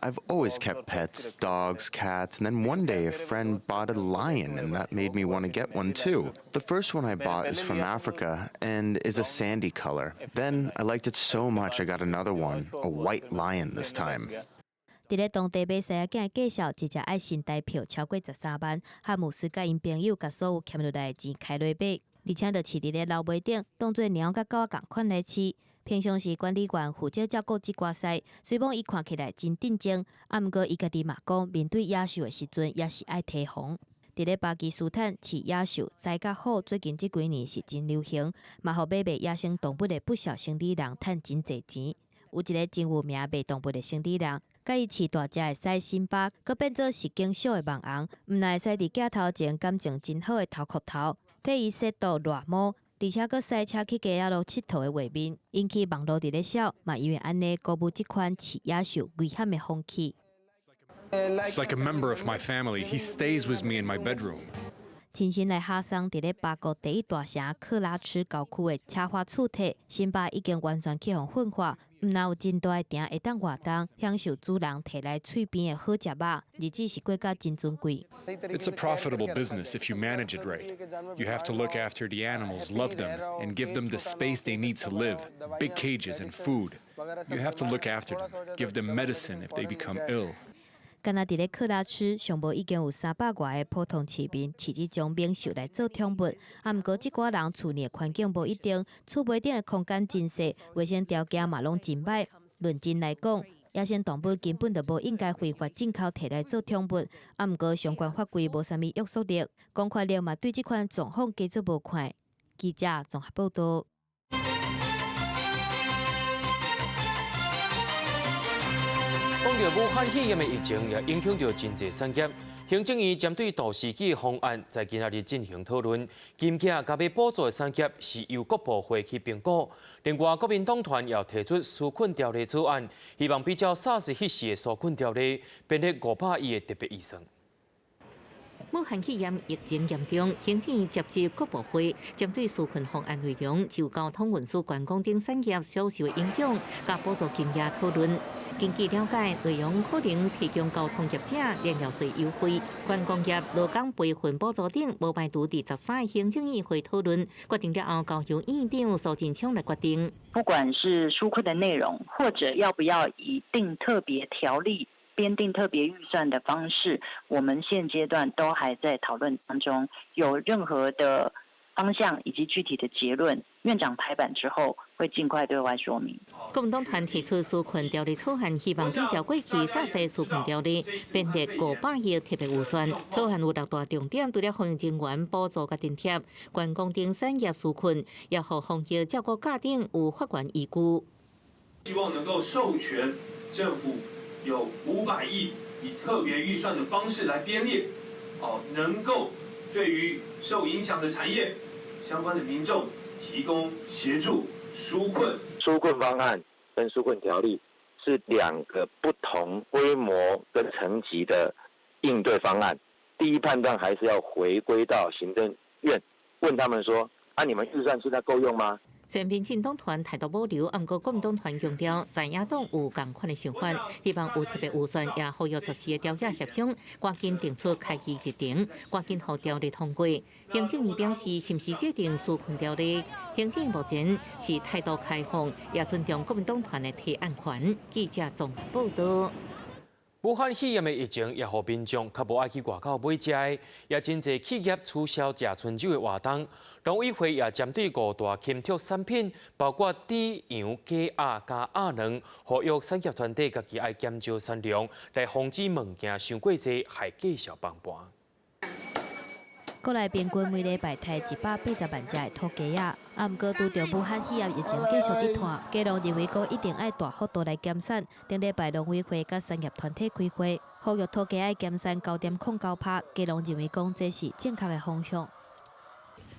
I've always kept pets, dogs, cats, and then one day a friend bought a lion, and that made me want to get one too. The first one I bought is from Africa and is a sandy color. Then I liked it so much I got another one, a white lion this time. 佇咧當地買獅仔囝的介紹，一隻愛新台票超過13萬。哈姆斯佮𪜶朋友共所有儉落來的錢開落買，而且就飼佇咧樓尾頂，當做貓佮狗仝款來飼。平常時管理員負責照顧這寡獅，雖罔伊看起來真鎮靜，啊，毋過伊家己嘛講，面對野獸的時陣也是愛提防。佇咧巴基斯坦飼野獸獅佮虎，最近這幾年是真流行，嘛予買賣野生動物的不肖生理人趁真濟錢。有一个真有名賣動物的生理人，共伊飼大隻的獅辛巴，閣變做實境秀的網紅，毋但會使佇鏡頭前感情真好的頭殼頭，替伊洗肚捋毛，而且閣賽車去街仔路𨑨迌的畫面，引起網路佇咧笑，嘛因為按呢鼓舞這款飼野獸危險的風氣。 He's like a member of my family. He stays with me in my bedroom. 親身來哈桑佇咧巴國第一大城克拉赤郊區的奢華厝體，辛巴已經完全去予馴化，毋但有真大的埕會當活動，享受主人提來喙邊的好食肉，日子是過甲真尊貴。 It's a profitable business if you manage it right. You have to look after the animals, love them, and give them the space they need to live, big cages and food. You have to look after them, give them medicine if they become ill. 敢若佇咧克拉區，上無已經有300外个普通市民飼這種猛獸來做寵物。啊，毋過這寡人厝內環境無一定，厝尾頂的空間真細，衛生條件嘛攏真䆀。論真來講，野生動物根本就無應該非法進口提來做寵物。啊，毋過相關法規無啥物約束力，公權力嘛對這款狀況加做無看。記者綜合報道。講到武漢肺炎的疫情，也影響著真濟產業。行政院針對大時機的方案，在今仔日進行討論。金額佮欲補助的產業是由各部會去評估。另外，國民黨團也提出紓困條例草案，希望比照 SARS 彼時的紓困條例，編列500億的特別預算。武漢肺炎疫情嚴重，行政院召集國部會，針對紓困方案內容，就交通運輸、觀光等產業所受的影響，佮補助金額討論。根據了解，內容可能提供交通業者燃料稅優惠、觀光業勞工培訓補助等，無排除佇13个行政院會討論，決定了後，交由院長蘇貞昌來決定。不管是紓困的內容，或者要不要以定特別條例、編定特別預算的方式，我們現階段都還在討論當中。有任何的方向以及具體的結論，院長拍板之後會盡快對外說明。國民黨團提出紓困條例草案，希望比照過去 SARS 紓困條例，編列500億特別預算。草案有六大重點，除了防疫人員補助佮津貼、觀光等產業紓困，也予防疫照顧家等有法源依據。希望能夠授權政府有500億以特別預算的方式來編列，哦，能夠對於受影響的產業相關的民眾提供協助紓困。紓困方案跟紓困條例是兩個不同規模跟層級的應對方案。第一判斷還是要回歸到行政院，問他們說：啊，你們預算現在夠用嗎？雖然民進黨團態度保留，毋過國民黨團強調，在野黨有仝款的想法，希望有特別預算，也呼籲14个朝野協商，趕緊定出開支日程，趕緊予條例通過。行政院表示，是毋是制定紓困條例？行政院目前是態度開放，也尊重國民黨團的提案權。記者綜合報道。武漢肺炎的疫情也予民眾較無愛去外口買食的，也真濟企業取消食春酒的活動。農委會也針對五大禽畜產品，包括豬、羊、雞、鴨佮鴨卵，呼籲產業團體家己愛減少產量，來防止物件傷過濟，害價數崩盤。國內平均每禮拜刣180萬隻的土雞仔，啊，毋過拄著武漢肺炎疫情繼續佇拖，雞農認為講一定愛大幅度來減產。頂禮拜農委會佮產業團體開會，呼籲土雞愛減產9.09%，雞農認為講這是正確的方向。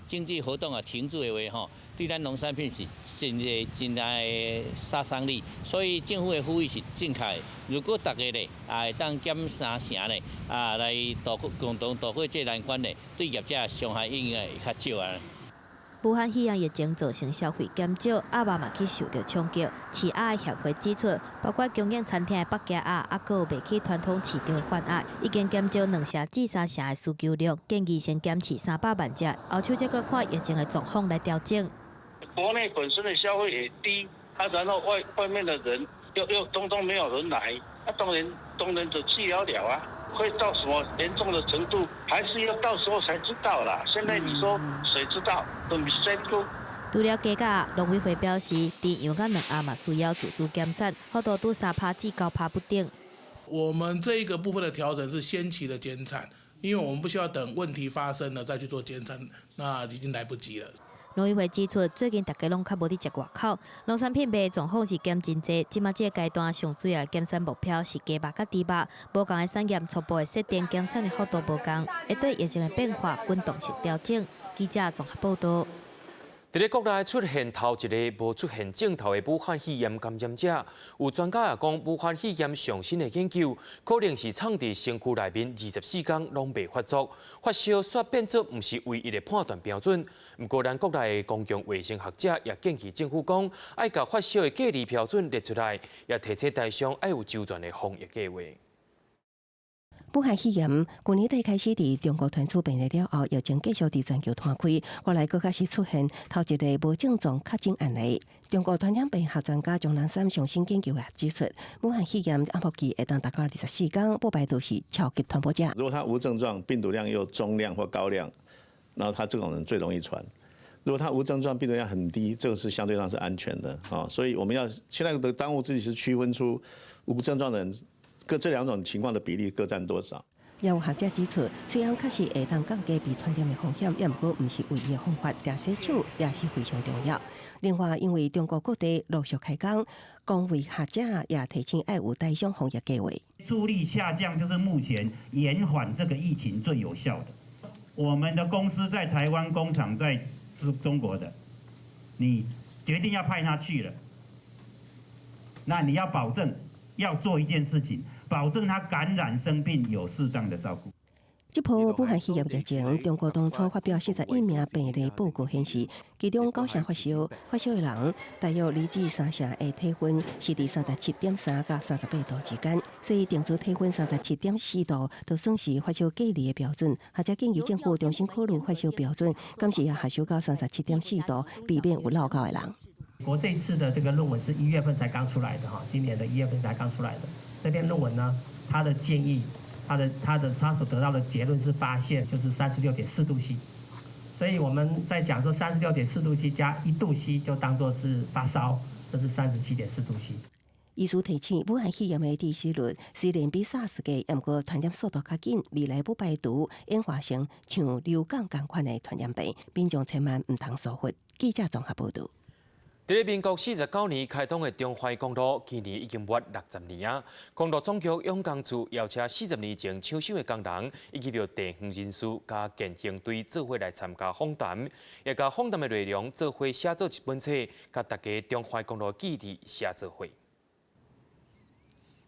經濟活動啊停滯的話，吼，對咱農產品是真濟真大的殺傷力，所以政府的呼籲是正確的。如果大家咧啊會當減三成咧啊來渡過共同渡過這難關咧，對業者傷害應該會較少啊。武漢肺炎疫情造成消費減少，鴨肉嘛去受著衝擊。飼鴨的協會指出，包括供應餐廳的北京鴨，猶閣有賣去傳統市場的泛鴨，已經減少2成至3成的需求量，建議先減飼300萬隻，後手再閣看疫情的狀況來調整。國內本身的消費也低，啊，然後外面的人又通通沒有人來，啊，當然就去了了啊。會到什麼嚴重的程度，還是要到時候才知道啦。現在你說誰知道？都未知。除了雞鴨，農委會表示，豬羊佮卵鴨嘛需要自主減產，幅度拄3%至9%不等。我們這一個部分的調整是先期的減產，因為我們不需要等問題發生了再去做減產，那已經來不及了。農委會指出，最近大家攏較無佇食外口，農產品賣狀況是減真濟。這馬這個階段上主要減產目標是雞肉佮豬肉，無仝的產業初步的設定減產的幅度無仝，會對疫情的變化滾動式調整。記者綜合報道。佇咧國內出現頭一个無出現症頭的武漢肺炎感染者，有專家也講，武漢肺炎上新的研究，可能是藏佇身軀內面24工攏袂發作，發燒煞變做毋是唯一的判斷標準。毋過，咱國內的公共衛生學者也建議政府講，愛共發燒的隔離標準列出來，也提醒台商愛有周全的防疫計劃。武漢肺炎去年底開始佇中國傳出病例了後，疫情繼續佇全球湠開，後來閣開始出現頭一个無症狀確診案例。中國傳染病學專家鍾南山上新研究也指出，武漢肺炎潛伏期會當達到24天，不排除是超級傳播者。如果他無症狀，病毒量又中量或高量，然後他這種人最容易傳。如果他無症狀，病毒量很低，這個是相對上是安全的啊。所以我們要現在的當務之急是區分出無症狀的人，各這兩種情況的比例各佔多少？也有學者指出，雖然確實會當降低被傳染的風險，也毋過毋是唯一的方法，定洗手也是非常重要。另外，因為中國各地陸續開工，公衛學者也提醒愛有帶上防疫計劃。出力下降就是目前延緩這個疫情最有效的。我們的公司在台灣，工廠在中國的，你決定要派他去了，那你要保證要做一件事情。保證他感染生病有適當的照顧。這波武漢肺炎疫情，中國當初發表41名病例報告顯示，其中九成發燒，發燒的人大約2至3成的體溫是佇37.3到38度之間，所以定出體溫37.4度，就算是發燒隔離的標準。學者建議政府重新考慮發燒標準，敢是要下修到37.4度，避免有落高的人。美國這次的這個論文是1月份才剛出來的哈，今年的1月份才剛出來的。這篇論文呢，他的建議，他所得到的結論是發現就是36.4度 C，所以我們在講說36.4度 C 加1度 C 就當作是發燒，這是37.4度 C。醫師提醒，武漢肺炎的致死率雖然比 SARS 低，毋過傳染速度較緊，未來不排除演化成像流感仝款的傳染病，民眾千萬毋通疏忽。記者綜合報導。佇咧民國49年開通的中環公路，今年已經滿60年啊！公路總局養工處邀請40年前搶修的工人，以及著地方人士佮健行隊做伙來參加訪談，也共訪談的內容做伙寫做一本冊，共大家中環公路記憶寫做伙。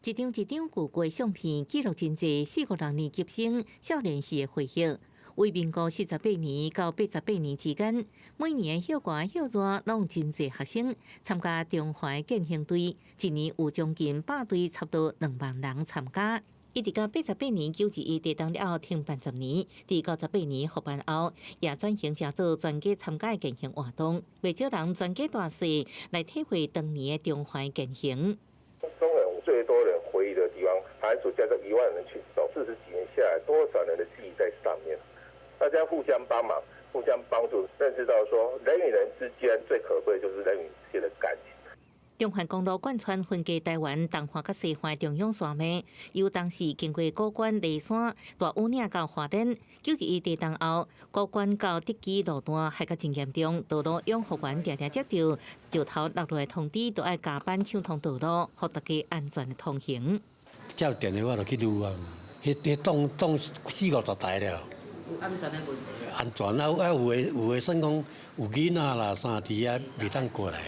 一張一張舊過相片，記錄真濟四五六年級生少年時的回憶。為民國48年到88年之間，每年歇寒歇熱，攏真濟學生參加中環健行隊，一年有將近100隊，差不多2萬人參加。一直到88年9·21地動了後停辦10年，佇98年復辦後，也轉型成做全家參加的健行活動，袂少人全家大細來體會當年的中環健行。中環最多人回憶的地方，寒暑假都1萬人去走，40幾年下來，多少人的記憶在上面？大家互相幫忙，互相幫助，認識到說人與人之間最可貴就是人與人之間的感情。中環公路貫穿分隔台灣東岸佮西岸中央山脈，由當時經過古關、梨山、大武嶺到花蓮。9·21地動後，古關到竹崎路段海甲真嚴重，道路養護員定定接著石頭落落來通知，都愛加班搶通道路，予大家安全的通行。接電話就去擼啊，彼彼擋擋四五十台了。有安全的問題。安全啊！啊，有的算講有囡仔啦，啥佇遐袂當過來。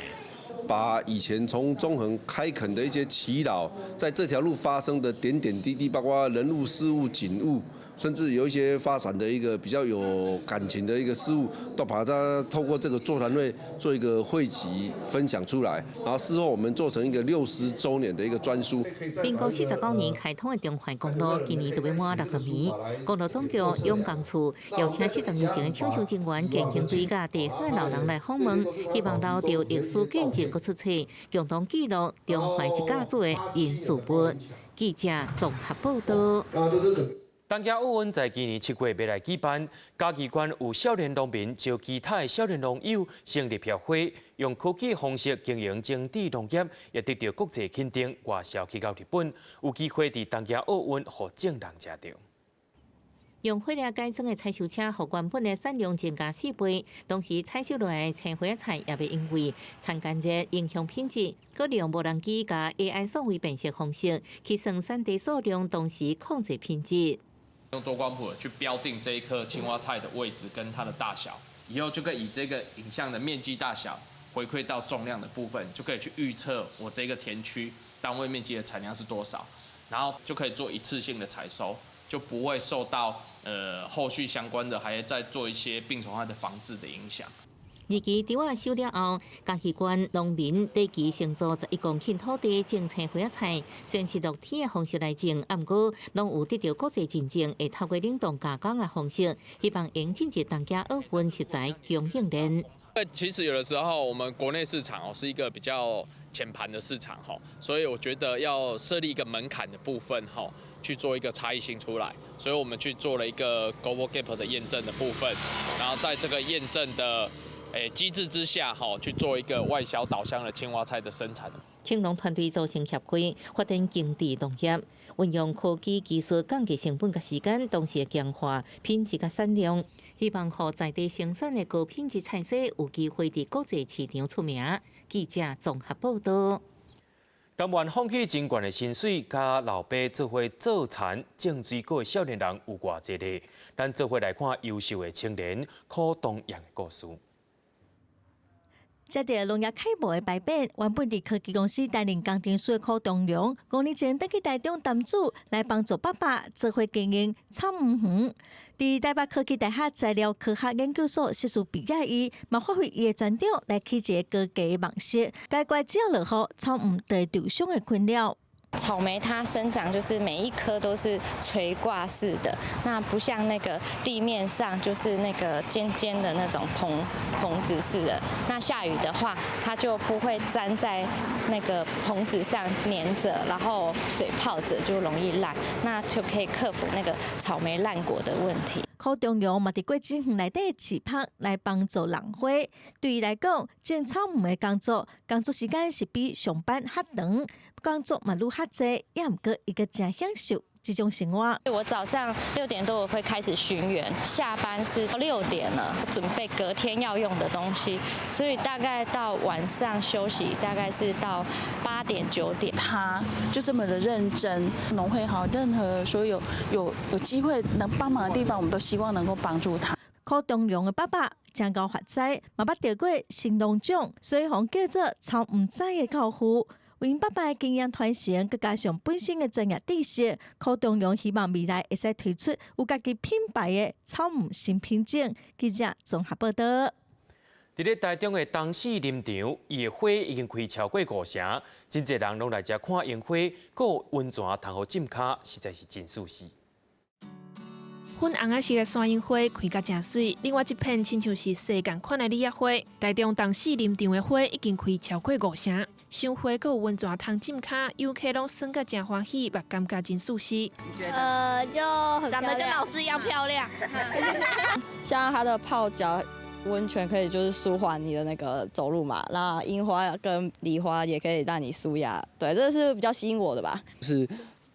把以前從中橫開墾的一些耆老，在這條路發生的點點滴滴，包括人物、事物、景物，甚至有一些發展的一個比較有感情的一個事物，都把它透過這個座談會做一個匯集分享出來，然後事後我們做成一個60週年的一個專書。民國49年開通的中環公路，今年就欲滿60年。公路總局養工處邀請40年前的搶修人員、健行隊佮地方的老人來訪問，希望留著歷史見證閣出冊，共同記錄中環一家子的人事物。記者綜合報導。東京奧運在今年7月欲來舉辦，嘉義縣有少年農民招其他的少年農友成立協會，用科技方式經營精緻農業，也得著國際肯定，外銷去到日本，有機會佇東京奧運予眾人食著。用肥料改裝的採收車，予原本的產量增加4倍。同時採收落來的青花仔菜也袂因為田間熱影響品質。閣利用無人機佮 AI 數位辨識方式，去算產地數量，同時控制品質。用多光譜去標定這一顆青花菜的位置跟它的大小，以後就可以以這個影像的面積大小回饋到重量的部分，就可以去預測我這個田區單位面積的產量是多少，然後就可以做一次性的採收，就不會受到後續相關的還要再做一些病蟲害的防治的影響。二期稻仔收了後，嘉義縣農民短期承租11公頃土地種青花仔菜，雖然是露天的方式來種，啊，毋過攏有得著國際認證，會透過冷凍加工的方式，希望能進入東京奧運食材供應鏈。其實有的時候，我們國內市場哦是一個比較淺盤的市場哈，所以我覺得要設立一個門檻的部分哈，去做一個差異性出來，所以我們去做了一個 Global Gap 的驗證的部分，然後在這個驗證的機制之下哈，去做一個外銷導向的青蛙菜的生產。青農團隊組成協會，發展精緻農業，運用科技技術降低成本佮時間，同時強化品質佮產量，希望予在地生產的高品質菜色有機會佇國際市場出名。記者綜合報道。甘願放棄真懸的薪水，佮老爸做伙做田種水果的少年人有偌濟个？咱做伙來看優秀的青年柯東陽的故事。接著農業楷模的牌匾，原本佇科技公司擔任工程師的柯東良，5年前轉去台中淡水來幫助爸爸做伙經營草莓園。佇台北科技大學材料科學研究所碩士畢業，伊嘛發揮伊的專長來起一个高價的網室，解決只要落雨，草莓就會受傷的困擾。草莓它生長就是每一顆都是垂掛式的，那不像那個地面上就是那個尖尖的那種棚子式的。那下雨的話，它就不會粘在那個棚子上粘著，然後水泡著就容易爛，那就可以克服那個草莓爛果的問題。柯中陽嘛佇果子園內底飼蜂來幫助人花。對伊來講，種草莓的工作，工作時間是比上班較長，工作嘛愈較濟，也毋過伊閣誠享受這種生活。我早上6點多我會開始巡園，下班是6點了，準備隔天要用的東西，所以大概到晚上休息大概是到8點9點。他就這麼的認真，農會好，任何所有有機會能幫忙的地方，我們都希望能夠幫助他。柯東良的爸爸誠𠢕發財，嘛捌得過神農獎，所以予叫做草毋知的教父。𪜶爸爸的經驗傳承，閣加上本身的專業知識，柯東良希望未來會使推出有家己品牌的草莓新品種。記者綜合報道。佇咧台中的東勢林場，伊的花已經開超過五成，真濟人攏來遮看櫻花，閣有溫泉通予浸跤，實在是真舒適。粉紅仔色的山櫻花開甲誠媠，另外一片親像是西仝款的李仔花。台中東勢林場的花已經開超過五成，賞花閣有溫泉通浸跤，遊客攏耍甲誠歡喜，嘛感覺真舒適。就很長得跟老師一樣漂亮。像它的泡腳溫泉可以就是舒緩你的那個走路嘛，那櫻花跟梨花也可以讓你舒壓，對，這是比較吸引我的吧。是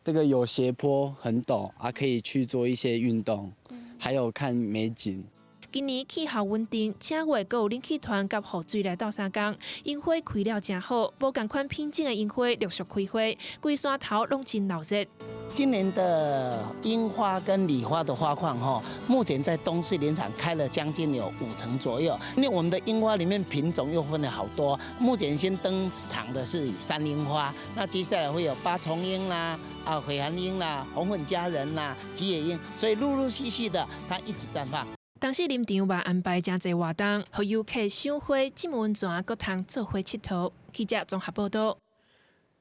這個有斜坡很陡啊，可以去做一些運動，還有看美景。今年氣候穩定，正月閣有冷氣團佮雨水來鬥相共，櫻花開了誠好，無仝款品種的櫻花陸續開花，規山頭攏真鬧熱。今年的櫻花跟李花的花況，哈，目前在東勢林場開了將近有5成左右。因為我們的櫻花裡面品種又分了好多，目前先登場的是山櫻花，那接下來會有八重櫻啦、啊悔寒櫻啦、紅粉佳人啦、吉野櫻，所以陸陸續續的它一直綻放。東勢林場嘛安排誠濟活動，予遊客賞花、浸溫泉，閣通做伙𨑨迌。記者綜合報道。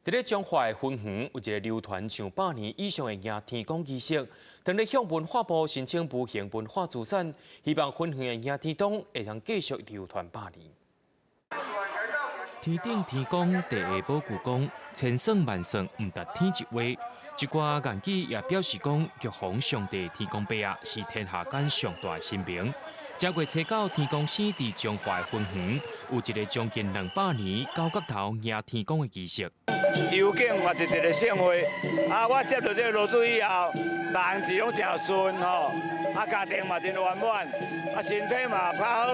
佇咧彰化的芬園有一個流傳上百年以上的迎天公儀式，當咧向文化部申請無形文化資產，希望芬園的迎天動會當繼續流傳百年。天頂天公，地下保久公，千算萬算，毋值天一話。一寡諺語也表示講，玉皇上帝天公伯仔是天下間上大的神明。正月初九，天公生佇彰化的芬園，有一個將近200年九角頭迎天公的儀式。遊境嘛是一個盛會，啊，我接著這個爐主以後，人事攏誠順吼，啊，家庭嘛真圓滿，啊，身體嘛較好，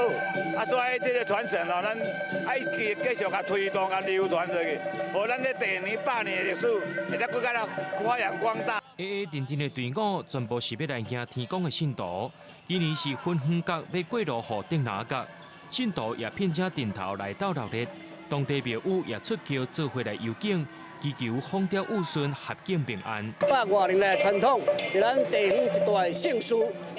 啊，所以這個傳承哦，咱愛繼續共推動、共流傳落去，予咱這百年百年的歷史會當閣較來發揚光大。矮矮陣陣的隊伍，全部是欲來迎天公的信徒。今年是芬園角欲過落予頂林角，信徒也聘請陣頭來鬥鬧熱。當地廟宇也出轎做伙來遊景，祈求風調雨順、合境平安。百外年來傳統，是咱地方一大盛事。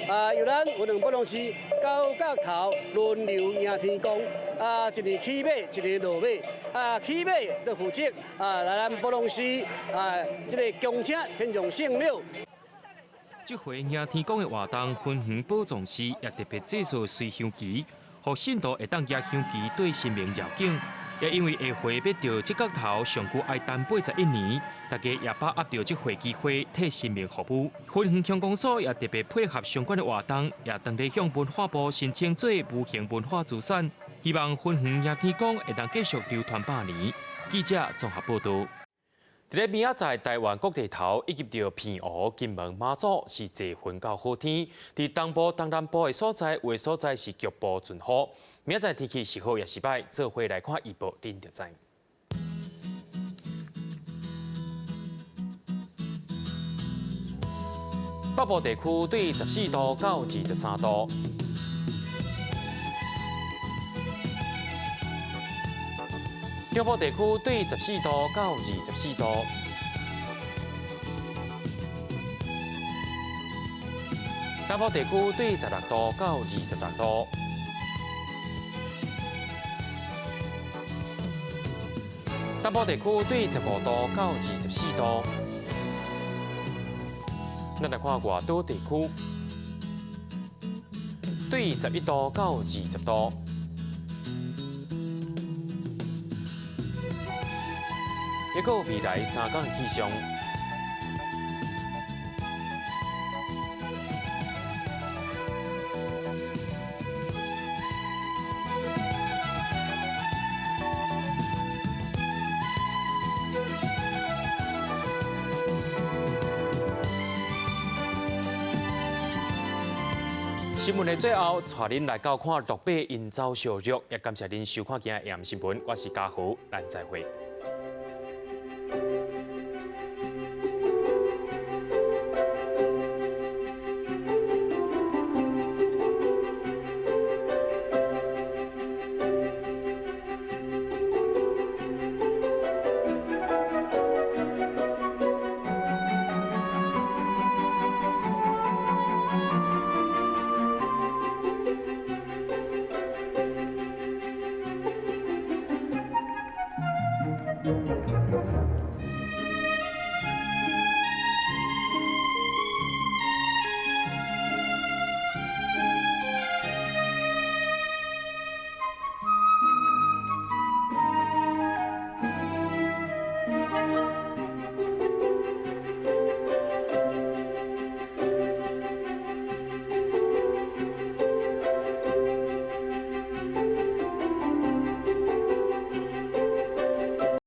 啊，由咱雲林寶隆寺九角頭輪流迎天公。啊，一年起馬，一年落馬。啊，起馬就負責啊，來咱寶隆寺啊，這个恭請天上聖廟。這回迎天公的活動，芬園寶藏寺也特別製作隨香旗，予信徒會當舉香旗對神明繞境。也因為下回欲著這角頭上久愛等81年，大家也把握著這回機會替神明服務。芬園鄉公所也特別配合相關的活動，也當咧向文化部申請做無形文化資產，希望芬園迎天公會當繼續流傳百年。記者綜合報導。佇咧明仔載，台灣各地頭以及著澎湖、金門、馬祖是濟雲到好天。佇東部、東南部的所在，有的所在是局部陣雨。明仔載天氣是好抑是䆀，做伙來看預報，恁就知。北部地區對14度到23度。中部地區對14度到24度，南部地區對16度到26度，東部地區對15度到24度。咱來看外島地區，對11度到20度。一個未來三天的氣象。新聞的最後，帶恁來到看落馬𪜶走燒肉，也感謝恁收看今日的新聞。我是嘉豪，咱再會。